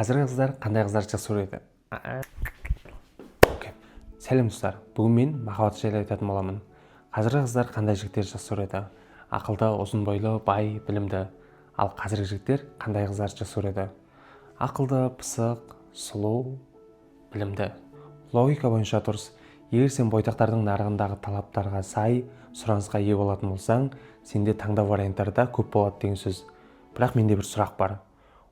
Қазіргі қыздар қандай қыздарды жақсы көреді? Окей. Сәлем, достар! Бүгін мен махаббат жайлы айтатын боламын. Қазіргі қыздар қандай жігіттерді жақсы көреді? Ақылды, ұзын бойлы, бай, білімді. Ал қазіргі жігіттер қандай қыздарды жақсы көреді? Ақылды, пысық, сұлу, білімді. Логика бойынша дұрыс. Егер сен бойдақтардың нарығындағы талаптарға сай сұранысқа ие болатын болсаң, сенде таңдау варианттары да көп болады деген сөз. Бірақ менде бір сұрақ бар: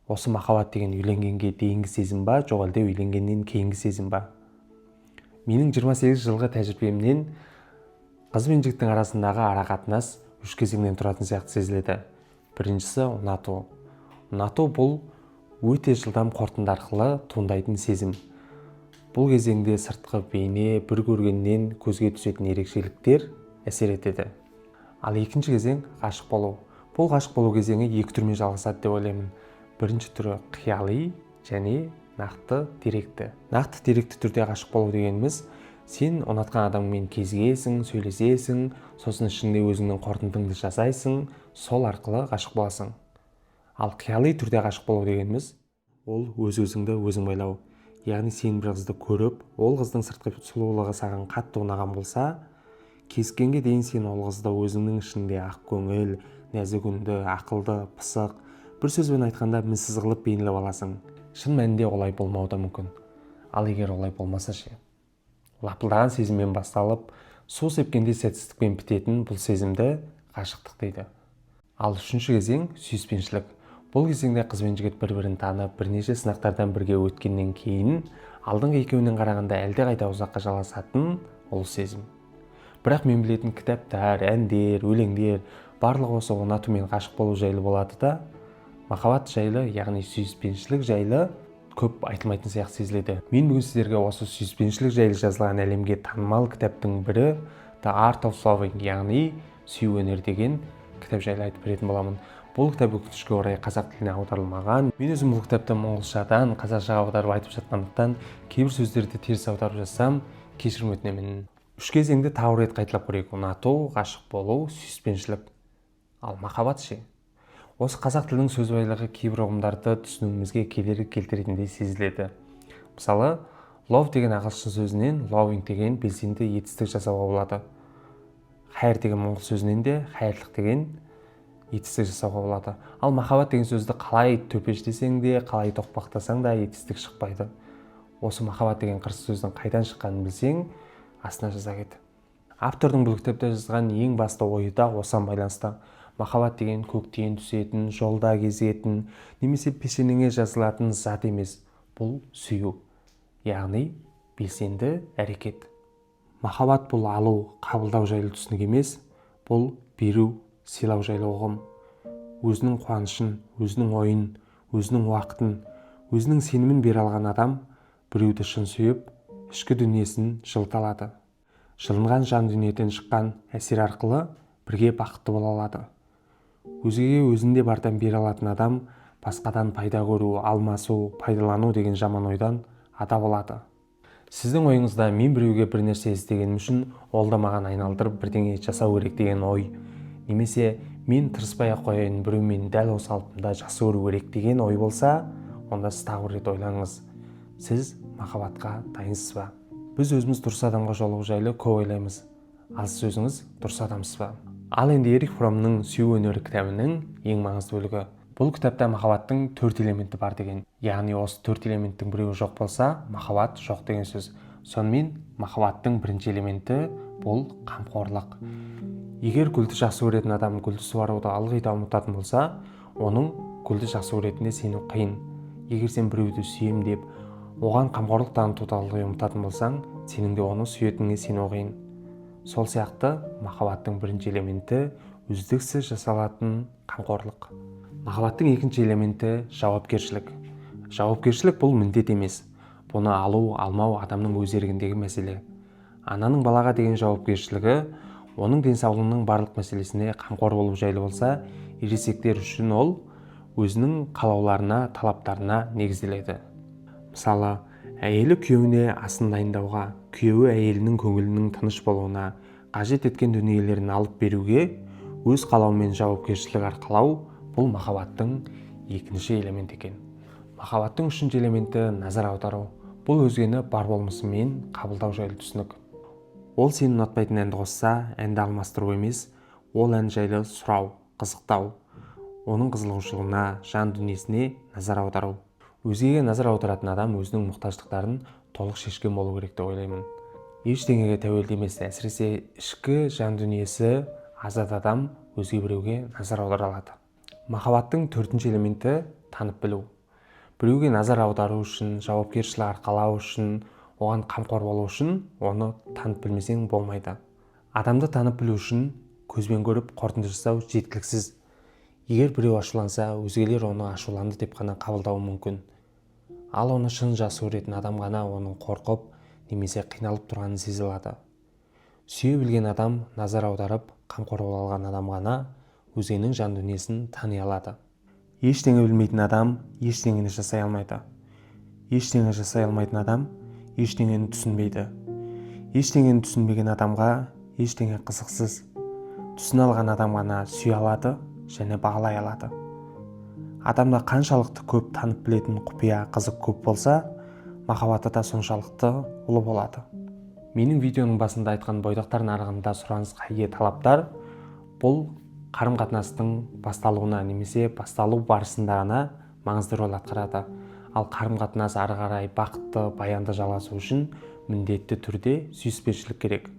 осы махаббат деген үйленгенге дейінгі сезім ба, жоқ әлде үйленгеннен кейінгі сезім ба? Менің 28 жылғы тәжірибемнен қыз бен жігіттің арасындағы арақатынас үш кезеңнен тұратын сияқты сезіледі. Біріншісі – ұнату. Ұнату – бұл өте жылдам қорытынды арқылы туындайтын сезім. Бұл кезеңде сыртқы бейне, бір көргеннен көзге түсетін ерекшеліктер әсер етеді. Ал екінші кезең – ғашық болу. Бұл ғашық болу кезеңі екі түрмен жалғасады деп ойлаймын. Бірінші түрі – қияли және нақты, деректі. Нақты, деректі түрде ғашық болу дегеніміз – сен ұнатқан адаммен кезігесің, сөйлесесің, сосын ішіңде өзіңнің қорытындыңды жасайсың, сол арқылы ғашық боласың. Ал қияли түрде ғашық болу дегеніміз – ол өз өзіңді өзің байлау. Яғни сен бір қызды көріп, ол қыздың сыртқы сұлулығы саған қатты ұнаған болса, кезіккенге дейін сен ол қызды өзіңнің ішіңде ақкөңіл, нәзік үнді, ақылды, пысық, бір сөзбен айтқанда, мінсіз қылып бейнелеп аласың. Шын мәнінде олай болмауы да мүмкін. Ал егер олай болмаса ше? Лапылдаған сезіммен басталып, су сепкендей сәтсіздікпен бітетін бұл сезімді ғашықтық дейді. Ал үшінші кезең – сүйіспеншілік. Бұл кезеңде қыз бен жігіт бір бірін танып, бірнеше сынақтардан бірге өткеннен кейін алдыңғы екеуінен қарағанда әлдеқайда ұзаққа жалғасатын ол сезім. Бірақ мен білетін кітаптар, әндер, өлеңдер барлығы осы ұнату мен ғашық болу жайлы болады да, махаббат жайлы, яғни сүйіспеншілік жайлы көп айтылмайтын сияқты сезіледі. Мен бүгін сіздерге осы сүйіспеншілік жайлы жазылған әлемге танымал кітаптың бірі, The Art of Loving, яғни сүю өнері деген кітап жайлы айтып беретін боламын. Бұл кітап, өкінішке орай, қазақ тіліне аударылмаған. Мен өзім бұл кітапты моңғолшадан қазақшаға аударып айтып жатқандықтан, кейбір сөздерді теріс аударып жазсам, кешірім өтінемін. Үш кезеңді тағы бір рет қайталап көрейік: ұнату, ғашық болу, сүйіспеншілік. Ал махаббат ше? Осы қазақ тілінің сөз байлығы кейбір ұғымдарды түсінуімізге кедергі келтіретіндей сезіледі. Мысалы, love деген ағылшын сөзінен loving деген белсенді етістік жасауға болады. Хайр деген моңғол сөзінен де хайырлық деген етістік жасауға болады. Ал махаббат деген сөзді қалай төпештесең де, қалай тоқпақтасаң да, етістік шықпайды. Осы махаббат деген қырсық сөздің қайдан шыққанын білсең, астына жаза кет. Автордың бұл кітапта жазған ең басты ойы да осыған байланысты. Махаббат деген көктен түсетін, жолда кезігетін немесе пешенеңе жазылатын зат емес. Бұл сүю, яғни белсенді әрекет. Махаббат – бұл алу, қабылдау жайлы түсінік емес, бұл беру, сыйлау жайлы ұғым. Өзінің қуанышын, өзінің ойын, өзінің уақытын, өзінің сенімін бере алған адам біреуді шын сүйіп, ішкі дүниесін жылыта алады. Жылынған жан дүниеден шыққан әсер арқылы бірге бақытты бола алады. Өзгеге өзінде бардан бере алатын адам басқадан пайда көру, алмасу, пайдалану деген жаман ойдан ада болады. Сіздің ойыңызда мен біреуге бір нәрсе істегенім үшін ол да маған айналдырып бірдеңе жасау керек деген ой немесе мен тырыспай ақ қояйын, біреу мені дәл осы қалпымда жақсы көру керек деген ой болса, онда сіз тағы бір рет ойланыңыз: сіз махаббатқа дайынсыз ба? Біз өзіміз дұрыс адамға жолығу жайлы көп ойлаймыз. Ал сіз өзіңіз дұрыс адамсыз ба? Ал енді Эрих Фроммның «Сүю өнері» кітабының ең маңызды бөлігі. Бұл кітапта махаббаттың төрт элементі бар деген. Яғни осы төрт элементтің біреуі жоқ болса, махаббат жоқ деген сөз. Сонымен, махаббаттың бірінші элементі – бұл қамқорлық. Егер гүлді жақсы көретін адам гүлді суаруды ылғи да ұмытатын болса, оның гүлді жақсы көретініне сену қиын. Егер сен біреуді сүйемін деп, оған қамқорлық танытуды ылғи ұмытатын болсаң, сенің де оны сүйетініңе сену қиын. Сол сияқты махаббаттың бірінші элементі – үздіксіз жасалатын қамқорлық. Махаббаттың екінші элементі – жауапкершілік. Жауапкершілік – бұл міндет емес. Бұны алу, алмау адамның өз еркіндегі мәселе. Ананың балаға деген жауапкершілігі оның денсаулығының барлық мәселесіне қамқор болу жайлы болса, ересектер үшін ол өзінің қалауларына, талаптарына негізделеді. Мысалы, әйелі күйеуіне асын дайындауға, күйеуі әйелінің көңілінің тыныш болуына қажет еткен дүниелерін алып беруге өз қалауымен жауапкершілік арқалау – бұл махаббаттың екінші элементі екен. Махаббаттың үшінші элементі – назар аудару. Бұл өзгені бар болмысымен қабылдау жайлы түсінік. Ол сен ұнатпайтын әнді қосса, әнді алмастыру емес, ол ән жайлы сұрау, қызықтау, оның қызығушылығына, жан дүниесіне назар аудару. Өзгеге назар аударатын адам өзінің мұқтаждықтарын толық шешкен болу керек деп ойлаймын. Ештеңеге тәуелді емес, әсіресе ішкі жан дүниесі азат адам өзге біреуге назар аудара алады. Махаббаттың төртінші элементі – танып білу. Біреуге назар аудару үшін, жауапкершілік арқалау үшін, оған қамқор болу үшін оны танып білмесең болмайды. Адамды танып білу үшін көзбен көріп қорытынды жасау жеткіліксіз. Егер біреу ашуланса, өзгелер оны ашуланды деп қана қабылдауы мүмкін. Ал оны шын жақсы көретін адам ғана оның қорқып немесе қиналып тұрғанын сезе алады. Сүйе білген адам, назар аударып, қамқор бола алған адам ғана өзгенің жан дүниесін тани алады. Ештеңе білмейтін адам ештеңені жасай алмайды. Ештеңе жасай алмайтын адам ештеңені түсінбейді. Ештеңені түсінбеген адамға ештеңе қызықсыз. Түсіне алған адам ғана сүйе алады және бағалай алады. Адамда қаншалықты көп танып білетін құпия, қызық көп болса, махаббаты да соншалықты ұлы болады. Менің видеоның басында айтқан бойдақтар нарығында сұранысқа ие талаптар бұл қарым қатынастың басталуына немесе басталу барысында ғана маңызды рөл атқарады. Ал қарым қатынас ары қарай бақытты, баянды жалғасу үшін міндетті түрде сүйіспеншілік керек.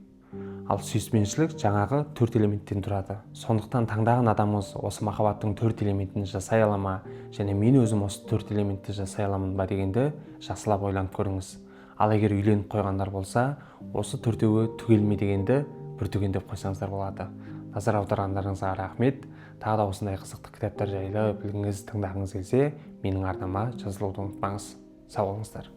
Ал сүйіспеншілік жаңағы төрт элементтен тұрады. Сондықтан таңдаған адамыңыз осы махаббаттың төрт элементін жасай ала ма және мен өзім осы төрт элементті жасай аламын ба дегенді жақсылап ойланып көріңіз. Ал егер үйленіп қойғандар болса, осы төртеуі түгел ме дегенді бір түгендеп қойсаңыздар болады. Назар аударғандарыңызға рахмет. Тағы да осындай қызықты кітаптар жайлы білгіңіз, тыңдағыңыз келсе, менің арнама жазылуды ұмытпаңыз. Сау болыңыздар.